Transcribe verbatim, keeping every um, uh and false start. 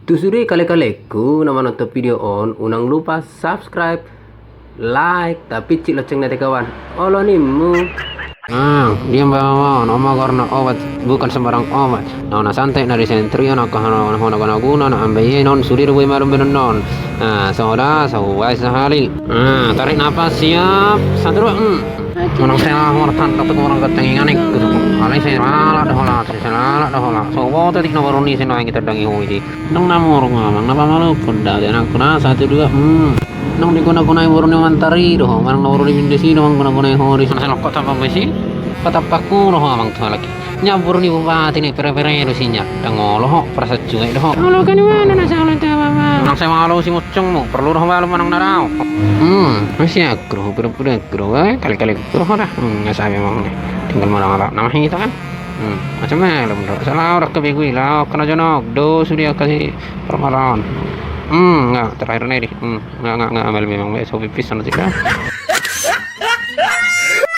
Tu sude kale-kalengku na manonton video on, unang lupa subscribe, like, tapincit lonceng na tegawan. Olo ninmu. Ah, diam bawa on, oma gorna obat, bukan sembarang obat. Na ona santai na di sentri on, angka hona hona guna guna na ambe i non sude do boi malum benon non. Ah, soda, so wai sahali. Ah, tarik napas, siap. Satu dua. Hmm. Manang sela hortan tak tu orang ganteng inganik. Alai sela do hola, sela do hola. So boto tik na baru ni sela kita dangi ho isi. Nang na murung amang na pamalukun da, anakku na satu dua. Hmm. Nang diguna-gunai boru ni mantari do ho, manang na boru ni bindesi do mangguna-gunai ho di sana. Selok kota pambesi, kota paku do ho amang tu halak i. Nya boru ni bupati ni pere-pere do sinya. Dang olo ho, perasa cuek do ho. Olo kan mana na salah tawa ma. Nang saya malo si mocong mu, perlu do ho balu manang na dao. Hmm, masih aku do ho, pura-pura aku do ho, eh, kali-kali aku do ho dah. Hmm, nggak sabi amang ni. Tinggal malam apa? Nama hita kan? Hmm, macam mana lo menurut? Salah orang ke bego lah, kena jonok. Do sudah kasih permalaan. Hmm, nggak, terakhir nih di. Hmm, nggak, nggak, nggak ambil memang, baik, so pipis sana sih kan.